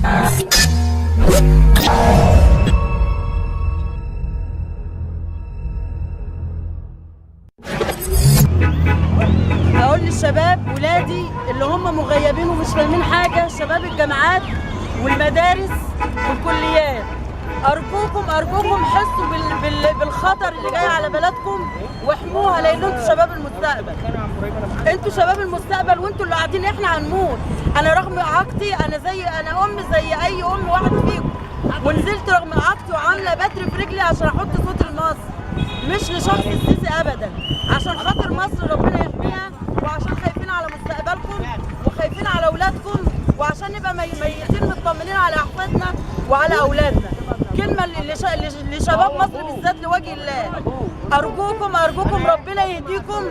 اقول للشباب ولادي اللي هم مغيبين ومش فاهمين حاجة، شباب الجامعات والمدارس والكليات، ارجوكم ارجوكم حسوا بالخطر اللي جاي على بلدكم واحموها، لان انتوا شباب المستقبل. انتوا شباب المستقبل وانتوا اللي قاعدين، احنا هنموت. انا رغم اعاقتي انا زي انا ام زي اي ام واحد فيكم، ونزلت رغم اعاقتي وعامله بتر في رجلي عشان احط صوت لمصر، مش لشخص السيسي ابدا، عشان خاطر مصر ربنا يحميها، وعشان خايفين على مستقبلكم وخايفين على اولادكم، وعشان نبقى ميتين مطمنين على احفادنا وعلى اولادنا. كلمة لشباب مصر بالذات لوجه الله، ارجوكم ارجوكم ربنا يهديكم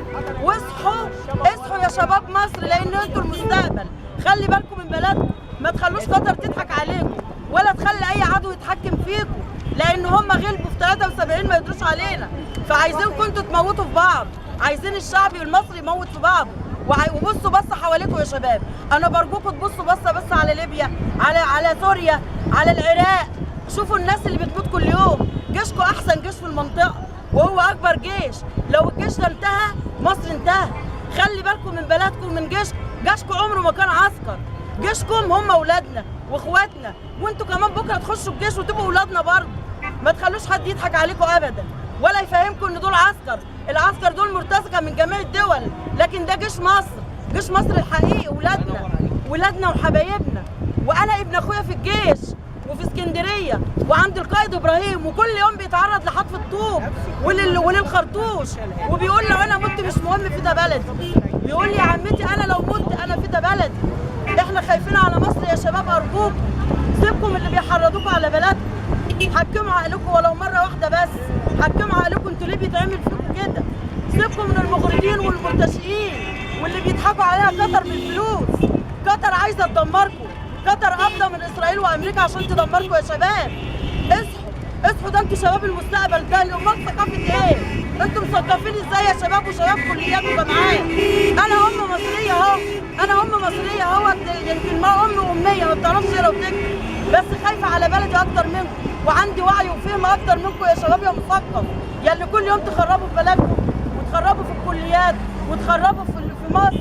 واصحوا اصحوا يا شباب مصر، لان انتوا المستقبل. خلي بالكم من بلدكم، ما تخلوش قطر تضحك عليكم ولا تخلي اي عدو يتحكم فيكم، لان هم غلبوا في 73 ما يقدروش علينا. فعايزينكم انتوا تموتوا في بعض، عايزين الشعب المصري يموت في بعضه. وبصوا بصة حواليكم يا شباب، انا برجوكم تبصوا بصة بس على ليبيا، على سوريا، على العراق. شوفوا الناس اللي بتموت كل يوم. جيشكم احسن جيش في المنطقة وهو اكبر جيش، لو الجيش ده انتهى مصر انتهى. خلي بالكم من بلدكم ومن جيشكم. جيشكم عمره ما كان عسكر، جيشكم هم اولادنا واخواتنا، وانتوا كمان بكره تخشوا الجيش وتبقوا اولادنا برضه. ما تخلوش حد يضحك عليكم ابدا ولا يفهمكم ان دول عسكر. العسكر دول مرتزقة من جميع الدول، لكن ده جيش مصر، جيش مصر الحقيقي، ولادنا ولادنا وحبايبنا. وانا ابن اخويا في الجيش وفي اسكندرية وعند القائد ابراهيم، وكل يوم بيتعرض لحتف الطوب وللخرطوش، وبيقول لو انا مت مش مهم في ده بلدي. بيقول لي يا عمتي انا لو مت انا في ده بلدي. احنا خايفين على مصر يا شباب، ارجوكم سيبكم اللي بيحرضوكم على بلدكم. حكموا عقلكم ولو مرة واحدة بس، حكموا عقلكم. انتوا ليه بيتعمل فيكم كده؟ سيبكم من المغردين والمرتشئين واللي بيضحكوا عليها قطر بالفلوس. قطر عايزه تدمركم، قطر قابضه من اسرائيل وامريكا عشان تدمركم يا شباب. اصحوا اصحوا، ده انتوا شباب المستقبل. ده الامال ثقافة ايه؟ انتوا مثقفين ازاي يا شباب وشباب كليات وجامعات؟ انا ام مصرية اهو، انا ام مصرية اهو، يمكن ما ام امية ما بتعرفش تقرا وتكتب، بس خايفة على بلدي اكتر منكم، وعندي وعي وفهم اكتر منكم يا شباب يا مثقف، يا اللي كل يوم تخربوا في بلدكم وتخربوا في الكليات وتخربوا في مصر.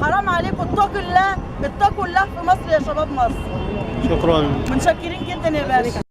حرام عليكم، اتقوا الله، اتقوا الله في مصر يا شباب مصر. شكرا. متشكرين جدا يا باشا.